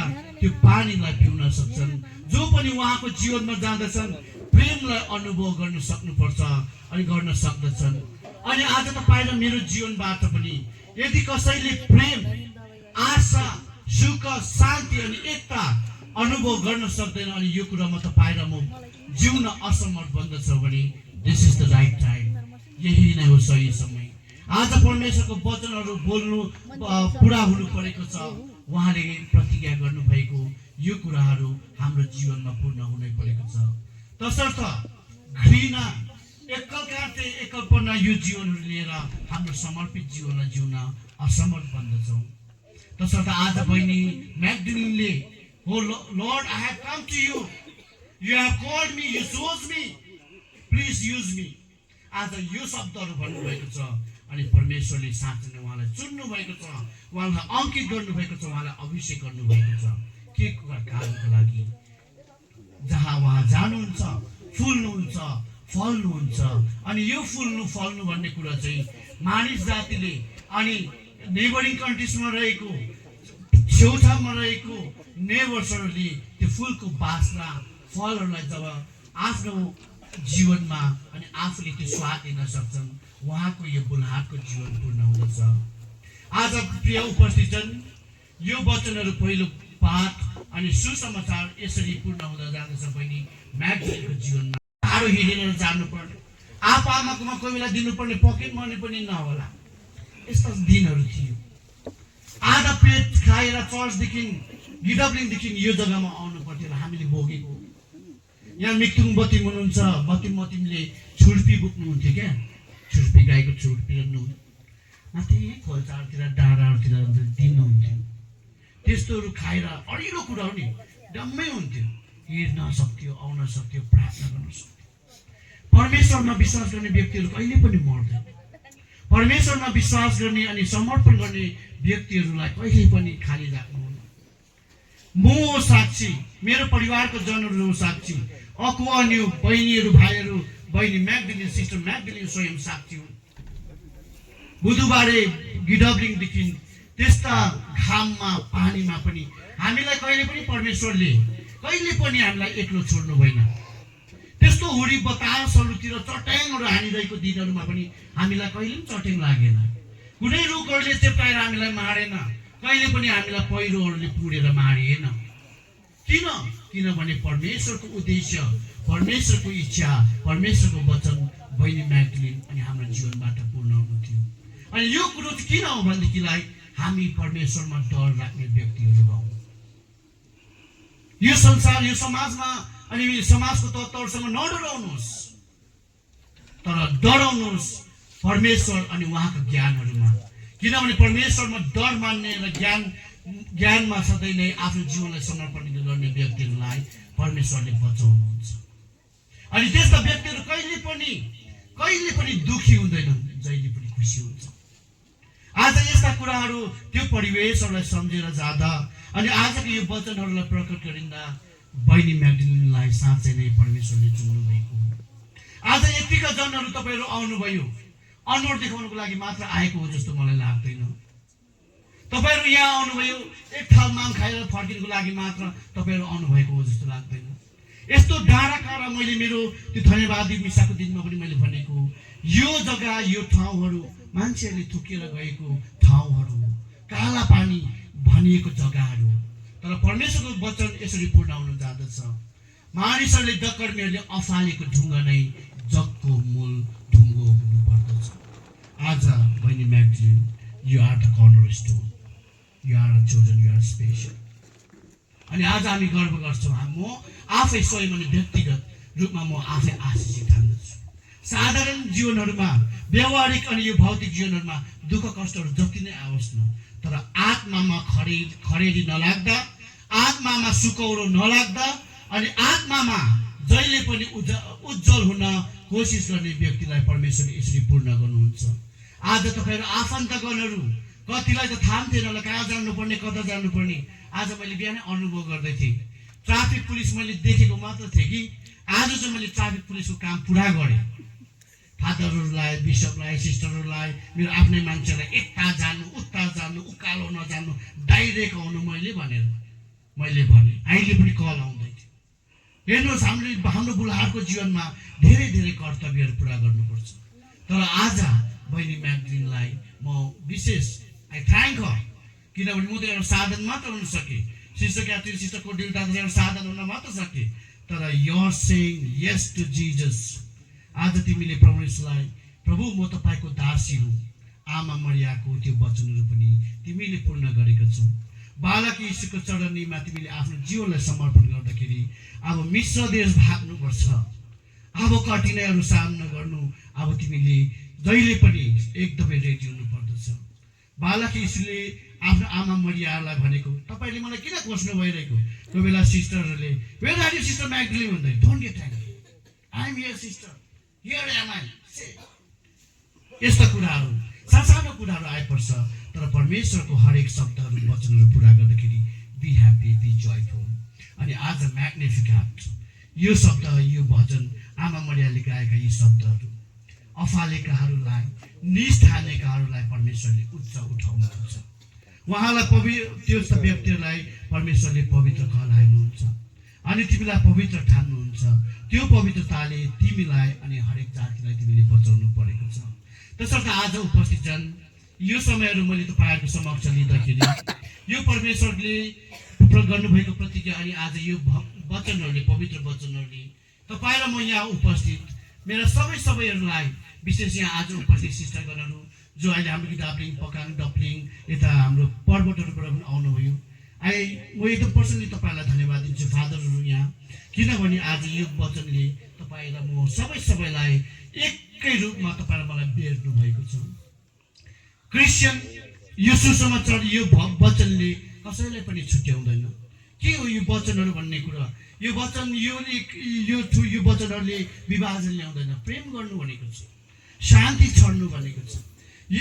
त्यो पानीलाई पिउन सक्छन्, जो पनि उहाँको जीवनमा जाँदछन् प्रेमलाई अनुभव गर्न सक्नुपर्छ अनि गर्न सक्दछन्। अनि आज तपाईँ र मेरो जीवनबाट पनि यदि कसैले प्रेम, आशा, सुख, शान्ति अनि एकता अनुभव गर्न सक्दैन अनि यो कुरामा तपाईँ र म जिउन असमर्थ बन्दछ भने this is the right time, यही नै हो सही समय। आज परमेश्वरको वचनहरू बोल्नु पुरा हुनु परेको छ। उहाँले प्रतिज्ञा गर्नुभएको यो कुराहरू हाम्रो जीवनमा पूर्ण हुनै परेको छ। तसर्थ घृणा, एकलपना यो जीवनहरू लिएर हाम्रो समर्पित जीवनलाई जिउन असमर्थ बन्दछौँ। तसर्थ आज बहिनी म्याग्डलिनले, हो Lord I have come to you, you have called me, you chose me, please use me, आज यो शब्दहरू भन्नुभएको छ। अनि परमेश्वरले साँच्चै नै उहाँलाई चुन्नु भएको छ, उहाँलाई अंकित गर्नुभएको छ, उहाँलाई अभिषेक गर्नुभएको छ के कामको लागि। जहाँ उहाँ जानुहुन्छ, फुल्नुहुन्छ, फल्नुहुन्छ। अनि यो फल्नु भन्ने कुरा चाहिँ मानिस जातिले अनि नेबरिङ कन्ट्रिजमा रहेको, छेउछाउमा रहेको नेबर्सहरूले त्यो फुलको बास्ना, फलहरूलाई जब आफ्नो जीवनमा अनि आफूले त्यो स्वाद लिन सक्छन्, उहाँको यो बुलहाटको जीवन पूर्ण हुँदछ। आज प्रिय उपस्थितजन, यो वचनहरू पहिलो पाठ अनि सुसमाचार यसरी पूर्ण हुँदै जाँदछ। बहिनी म्याग्डलिनको जीवनमा टाढो हिँडेर जानु पर्ने, आमाकोमा कोही बेला दिनुपर्ने पकेट मनी पनि नहोला, यस्ता दिनहरू थियो। आधा पेट खाएर चर्चदेखि गिडब्लिङदेखि यो जग्गामा आउनु पर्थ्यो र हामीले भोगेको। यहाँ मिक्तुङ बतिम हुनुहुन्छ, बतिमले छुर्पी बोक्नुहुन्थ्यो क्या, छुर्पी गाईको छुर्पी र नुन माथि खोल्चाहरूतिर डाँडाहरूतिर दिनुहुन्थ्यो। त्यस्तोहरू खाएर अडिलो कुराहरू नि डम्मै हुन्थ्यो, हिँड्न सक्थ्यो, आउन सक्थ्यो, प्रार्थना गर्न सक्थ्यो। परमेश्वरमा विश्वास गर्ने व्यक्तिहरू कहिले पनि मर्दैन। परमेश्वरमा विश्वास गर्ने अनि समर्पण गर्ने व्यक्तिहरूलाई कहिले पनि खाली राख्नुहुन्न। म साक्षी, मेरो परिवारको जनहरू साक्षी, अकुवान्यु बहिनीहरू भाइहरू, बहिनी म्याग्दलिन, सिस्टर म्याग्दलिन स्वयं साक्षी हुन्। बुधबारे गिडब्लिङदेखि त्यस्ता घाममा पानीमा पनि हामीलाई कहिले पनि परमेश्वरले कहिले पनि हामीलाई एक्लो छोड्नु भएन। त्यस्तो हुरी बतासहरूतिर चट्याङहरू हानिरहेको दिनहरूमा पनि हामीलाई कहिले पनि चट्याङ लागेन। कुनै रुखहरूले चेप्टाएर हामीलाई मारेन, कहिले पनि हामीलाई पहिरोहरूले पुरेर मारिएन। किनभने परमेश्वरको उद्देश्य, परमेश्वरको इच्छा, परमेश्वरको वचन बहिनी म्याग्दलिन अनि हाम्रो जीवनबाट पूर्ण हुन्थ्यो। अनि यो कुरो चाहिँ किन हो भनेदेखिलाई हामी परमेश्वरमा डर राख्ने व्यक्तिहरू हौँ। यो संसार, यो समाजमा अनि समाजको तत्त्वहरूसँग नडराउनुहोस्, तर डराउनुहोस् परमेश्वर अनि उहाँको ज्ञानहरूमा। किनभने परमेश्वरमा डर मान्ने र ज्ञानमा सधैँ नै आफ्नो जीवनलाई समर्पण गर्ने व्यक्तिहरूलाई परमेश्वरले बचाउनुहुन्छ। अनि त्यस्ता व्यक्तिहरू कहिले पनि दुखी हुँदैनन्, जहिले पनि खुसी हुन्छ। आज यस्ता कुराहरू त्यो परिवेशहरूलाई सम्झेर जाँदा अनि आजको यो वचनहरूलाई प्रकट गरिँदा बहिनी म्याग्दलिनलाई साँच्चै नै परमेश्वरले चुन्नु भएको। आज यतिका जनहरू तपाईँहरू आउनुभयो, अनुहार देखाउनुको लागि मात्र आएको हो जस्तो मलाई लाग्दैन। तपाईँहरू यहाँ आउनुभयो एक थाल माम खाएर फर्किनुको लागि मात्र तपाईँहरू आउनुभएको हो जस्तो लाग्दैन। यस्तो डाँडा काँडा मैले मेरो त्यो धन्यवादी मिसाको दिनमा पनि मैले भनेको, यो जग्गा, यो ठाउँहरू मान्छेहरूले थुकेर गएको ठाउँहरू, काला पानी भनिएको जग्गाहरू, तर परमेश्वरको वचन यसरी पूर्ण हुन जाँदछ। मानिसहरूले डकर्मीहरूले अफालेको ढुङ्गा नै जगको मूल ढुङ्गो हुनुपर्दछ। आज बहिनी Magdalene, you are the cornerstone, you are the chosen, you are special. अनि आज हामी गर्व गर्छौँ। म आफै स्वयं अनि व्यक्तिगत रूपमा म आफै आशिषित ठान्दछु। साधारण जीवनहरूमा, व्यवहारिक अनि यो भौतिक जीवनहरूमा दुःख कष्टहरू जति नै आओस् न, तर आत्मामा खरेडी नलाग्दा, आत्मामा सुकौरो नलाग्दा अनि आत्मामा जहिले पनि उज्जवल हुन कोसिस गर्ने व्यक्तिलाई परमेश्वरले यसरी पूर्ण गर्नुहुन्छ। आज तपाईँहरू आफन्तगणहरू कतिलाई त थाहा थिएन होला कहाँ जानुपर्ने, कता जानुपर्ने। आज मैले बिहानै अनुभव गर्दै थिएँ। ट्राफिक पुलिस मैले देखेको मात्र थिएँ कि आज चाहिँ मैले ट्राफिक पुलिसको काम पुरा गरेँ। फादरहरूलाई, बिसपलाई, सिस्टरहरूलाई, मेरो आफ्नै मान्छेलाई यता जानु, उता जानु, उकालो नजानु, डाइरेक्ट आउनु मैले भने अहिले पनि कल आउँदै थियो। हेर्नुहोस्, हाम्रो बुढाहरूको जीवनमा धेरै धेरै कर्तव्यहरू पुरा गर्नुपर्छ। तर आज बहिनी म्याग्दलिनलाई म विशेष थ्याङ्क हर, किनभने म त एउटा साधन मात्र हुन सकेँ। सिस्टर क्याथरिन, सिस्टर कोडिल दाजु एउटा साधन हुन मात्र सकेँ। तर you're saying yes to Jesus. आज तिमीले परमेश्वरलाई, प्रभु म तपाईँको दासी हुँ, आमा मरियाको त्यो वचनहरू पनि तिमीले पूर्ण गरेका छौ। बालक यीशुको चरणीमा तिमीले आफ्नो जीवनलाई समर्पण गर्दाखेरि अब मिश्र देश भाग्नुपर्छ, अब कठिनाइहरू सामना गर्नु, अब तिमीले जहिले पनि एकदमै रेडी हुनुपर्दछ। बालक यीशुले आफ्नो आमा मरियालाई भनेको, तपाईँले मलाई किन खोज्नु भइरहेको? कोही बेला सिस्टरहरूले, where are you sister Magdalene भन्दै, don't get angry, I am here sister, here am I. यस्ता कुराहरू, सानो कुराहरू आइपर्छ, तर परमेश्वरको हरेक शब्दहरू, वचनहरू पुरा गर्दाखेरि बी ह्याप्पी, बी जोयफुल। अनि आज म्याग्निफिकेट यो शब्द, यो भजन आमा मरियाले गाएका यी शब्दहरू अफालेकाहरूलाई, निष्ठानेकाहरूलाई परमेश्वरले उच्च उठाउनुहुन्छ। उहाँलाई त्यो व्यक्तिहरूलाई परमेश्वरले पवित्र कहलाउनुहुन्छ अनि तिमीलाई पवित्र ठान्नुहुन्छ। त्यो पवित्रताले तिमीलाई अनि हरेक जातिलाई तिमीले बचाउनु परेको छ। त्यसर्थ आज उपस्थित जन, यो समयहरू मैले तपाईँहरूको समक्ष लिँदाखेरि यो परमेश्वरले गर्नुभएको प्रतिज्ञा अनि आज यो वचनहरूले, पवित्र वचनहरूले तपाईँ र म यहाँ उपस्थित मेरा सबैहरूलाई विशेष यहाँ आज उपस्थित सिस्टरगणहरू जो अहिले हाम्रो डाब्लिङ पकाङ डप्लिङ यता हाम्रो पर्वतहरूबाट पनि आउनुभयो। म एकदम पर्सनली तपाईँहरूलाई धन्यवाद दिन्छु फादरहरू यहाँ, किनभने आज यो वचनले तपाईँ र म सबैलाई एकै रूपमा तपाईँलाई मलाई बेर्नु भएको छ। क्रिस्चियन यो सुसमाचार यो वचनले कसैलाई पनि छुट्याउँदैन। के हो यो वचनहरू भन्ने कुरा? यो वचन यो वचनहरूले विभाजन ल्याउँदैन। प्रेम गर्नु भनेको छ, शान्ति छड्नु भनेको छ, यो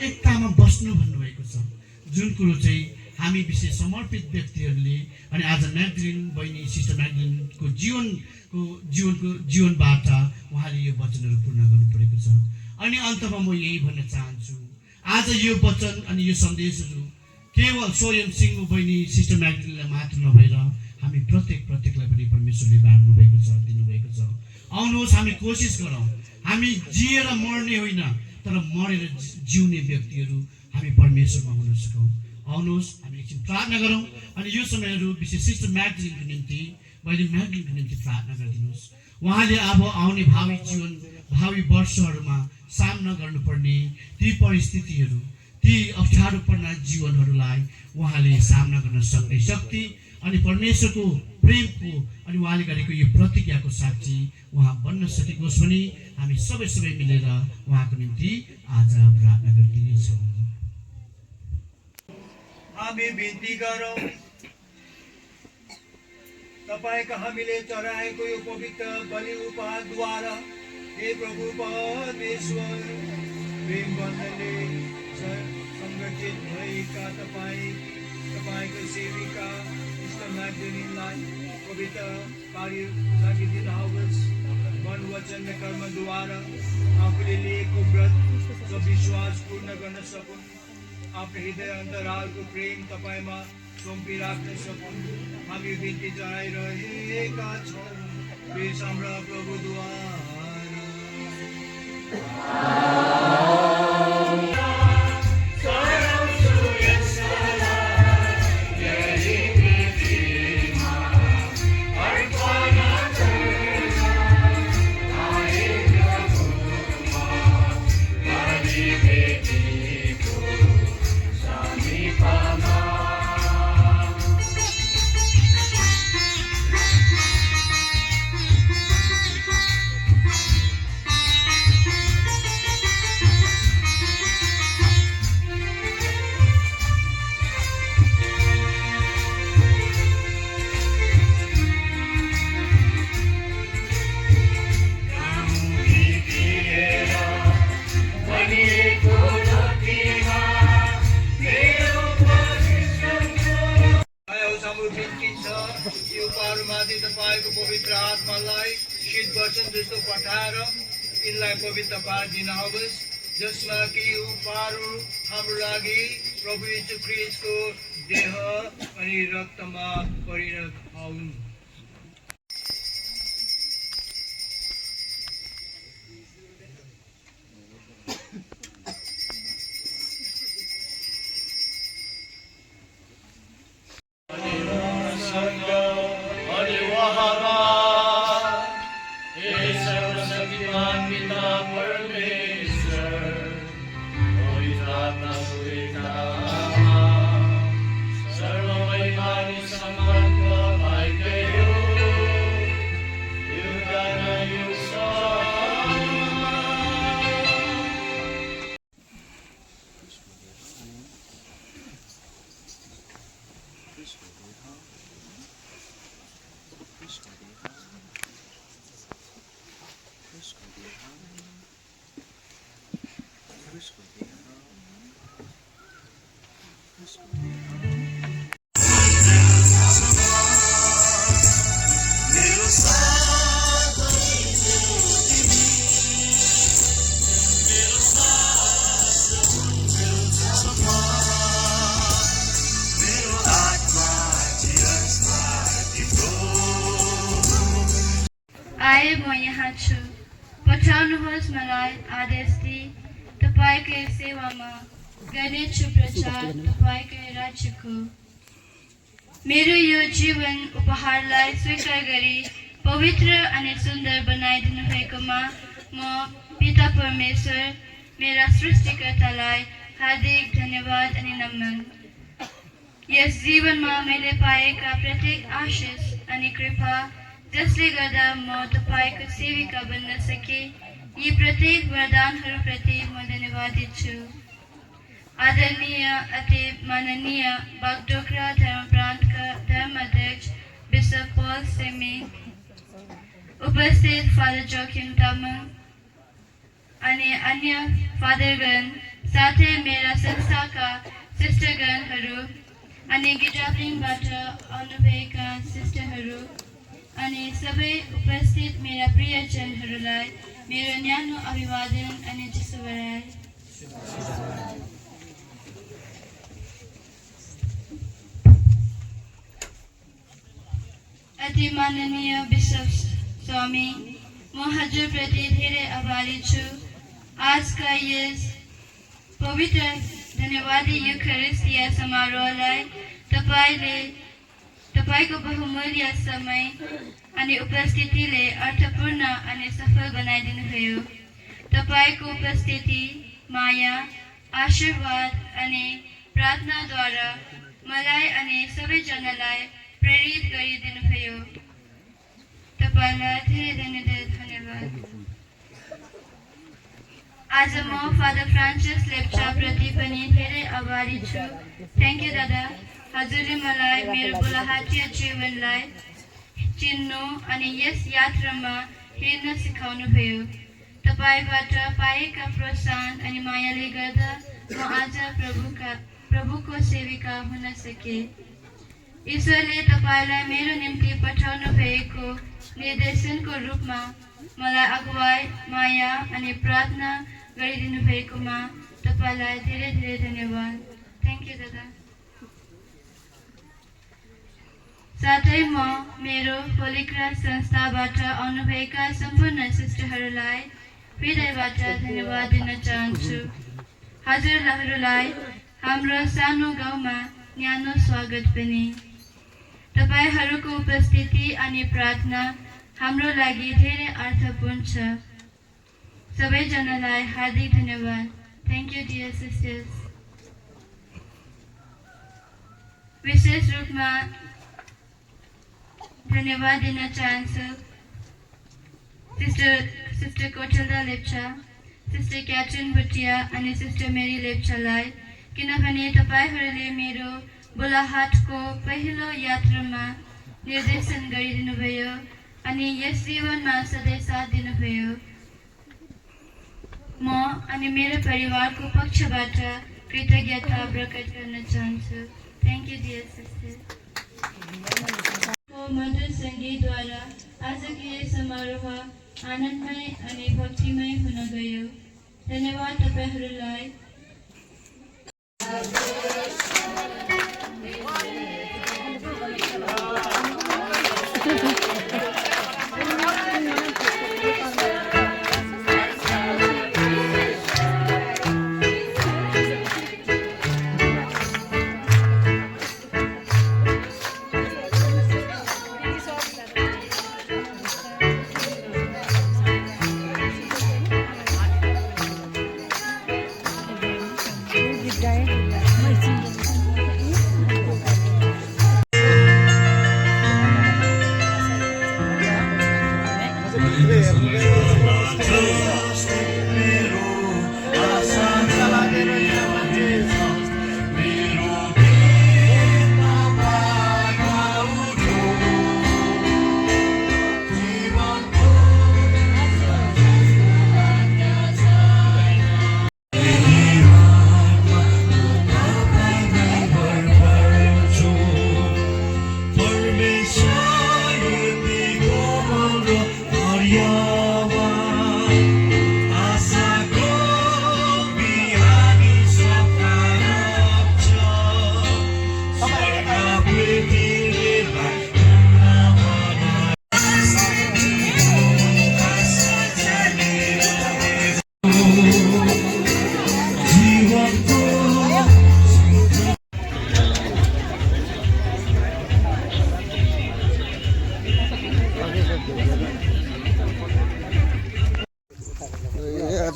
एकतामा बस्नु भन्नुभएको छ, जुन कुरो चाहिँ हामी विशेष समर्पित व्यक्तिहरूले अनि आज म्याग्दलिन बहिनी सिस्टर म्याग्दलिनको जीवनबाट उहाँले यो वचनहरू पूर्ण गर्नु परेको छ। अनि अन्तमा म यही भन्न चाहन्छु, आज यो वचन अनि यो सन्देशहरू केवल स्वयं सिंह बहिनी सिस्टर म्याग्दलिनलाई मात्र नभएर हामी प्रत्येकलाई पनि परमेश्वरले बाँड्नु भएको छ, दिनुभएको छ। आउनुहोस् हामी कोसिस गरौँ, हामी जिएर मर्ने होइन तर मरेर जिउने व्यक्तिहरू हामी परमेश्वरमा हुन सकौँ। आउनुहोस् हामी एकछिन प्रार्थना गरौँ अनि यो समयहरू विशेष सिस्टर म्याग्दलिनको निम्ति बहिनी म्याग्दलिनको निम्ति प्रार्थना गरिदिनुहोस्। उहाँले अब आउने भावी वर्षहरूमा सामना गर्नुपर्ने ती परिस्थितिहरू, ती अप्ठ्यारो पर्ने जीवनहरूलाई उहाँले सामना गर्न सक्ने शक्ति अनि परमेश्वरको प्रेमको अनि उहाँले गरेको यो प्रतिज्ञाको साक्षी उहाँ बन्न सकेकोस् भनी हामी सबै मिलेर उहाँको निम्ति आज प्रार्थना गरिदिनेछौँ। हामी बिन्ती गरौँ, तपाईँका हामीले चढाएको यो पवित्र बलि उपहारद्वारा हे प्रभु परमेश्वर प्रेम बन्धनले संगठित भएका तपाईँको सेविका सिस्टर म्याग्दलिनलाई पवित्र कार्य लागि दिनुहोस्। मन वचन र कर्मद्वारा आफूले लिएको व्रत र विश्वास पूर्ण गर्न सकुन्, आफ्नो हृदय अन्तरालको प्रेम तपाईँमा सुम्पिराख्न सकुन् हामी बिन्ती जनाइरहेका छौँ हाम्रा प्रभुद्वारा। तपाईँको पवित्र आत्मालाई शीत वचन जस्तो पठाएर यिनलाई पवित्र पारिदिनुहोस्, जसमा कि यो उपहारहरू हाम्रो लागि प्रभु यीशु ख्रीष्टको देह अनि रक्तमा परिणत हुन्। आए म यहाँ छु, पठाउनुहोस् मलाई आदेश दिई तपाईँकै सेवामा गर्नेछु प्रचार तपाईँकै राज्यको। मेरो यो जीवन उपहारलाई स्वीकार गरी पवित्र अनि सुन्दर बनाइदिनु भएकोमा म पिता परमेश्वर मेरा सृष्टिकर्तालाई हार्दिक धन्यवाद अनि नमन। यस जीवनमा मैले पाएका प्रत्येक आशिष अनि कृपा जसले गर्दा म तपाईँको सेविका बन्न सके, यी प्रत्येक वरदानहरूप्रति म धन्यवादित छु। आदरणीय अति माननीय बागडोगरा धर्म प्रान्तका धर्माध्यक्ष बिशप पॉल सेमी, उपस्थित फादर जोखिम तामाङ अनि अन्य फादरगण, साथै मेरा संस्थाका सिस्टरगणहरू अनि गिटाफ्लिङबाट आउनुभएका सिस्टरहरू अनि सबै उपस्थित मेरा प्रियजनहरूलाई मेरो न्यानो अभिवादन अनि जिसुवराय। अति माननीय बिशप स्वामी, म हजुरप्रति धेरै आभारी छु। आजका यस पवित्र धन्यवादी युखरिस्तीय समारोहलाई तपाईँको बहुमूल्य समय अनि उपस्थितिले अर्थपूर्ण अनि सफल बनाइदिनुभयो। तपाईँको उपस्थिति, माया, आशीर्वाद अनि प्रार्थनाद्वारा मलाई अनि सबैजनालाई प्रेरित गरिदिनुभयो। तपाईँलाई धेरै धेरै धन्यवाद। आज म फादर फ्रान्सिस लेप्चाप्रति पनि धेरै आभारी छु। थ्याङ्क यू दादा, हजुरले मलाई मेरो बुलाहाटीय जीवनलाई चिन्नु अनि यस यात्रामा हिँड्न सिकाउनुभयो। तपाईँबाट पाएका प्रोत्साहन अनि मायाले गर्दा म आज प्रभुको सेविका हुन सके। ईश्वरले तपाईँलाई मेरो निम्ति पठाउनु भएको निर्देशनको रूपमा मलाई अगुवाई, माया अनि प्रार्थना गरिदिनु भएकोमा तपाईँलाई धेरै धेरै धन्यवाद। थ्याङ्क यू दादा। साथै म मेरो होली क्रस संस्थाबाट आउनुभएका सम्पूर्ण सिस्टरहरूलाई हृदयबाट धन्यवाद दिन चाहन्छु। हजुरहरूलाई हाम्रो सानो गाउँमा न्यानो स्वागत पनि। तपाईँहरूको उपस्थिति अनि प्रार्थना हाम्रो लागि धेरै अर्थपूर्ण छ। सबैजनालाई हार्दिक धन्यवाद। Thank you dear sisters. विशेष रूपमा धन्यवाद दिन चाहन्छु sister Kothalda Lepcha, sister Katrin Bhutia अनि सिस्टर मेरी लेप्चालाई, किनभने तपाईँहरूले मेरो बुलाहाटको पहिलो यात्रामा निर्देशन गरिदिनुभयो अनि यस जीवनमा सधैँ साथ दिनुभयो। म अनि मेरो परिवारको पक्षबाट कृतज्ञता प्रकट गर्न चाहन्छु। Thank you dear sister. मधुर सङ्गीतद्वारा आजको यस समारोह आनन्दमय अनि भक्तिमय हुन गयो। धन्यवाद तपाईँहरूलाई।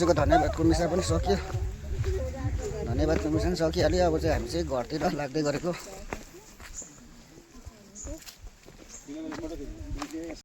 आजको धन्यवादको मिसा पनि सकियो। धन्यवादको मिसा पनि सकिहाल्यो। अब चाहिँ हामी चाहिँ घरतिर लाग्दै गरेको।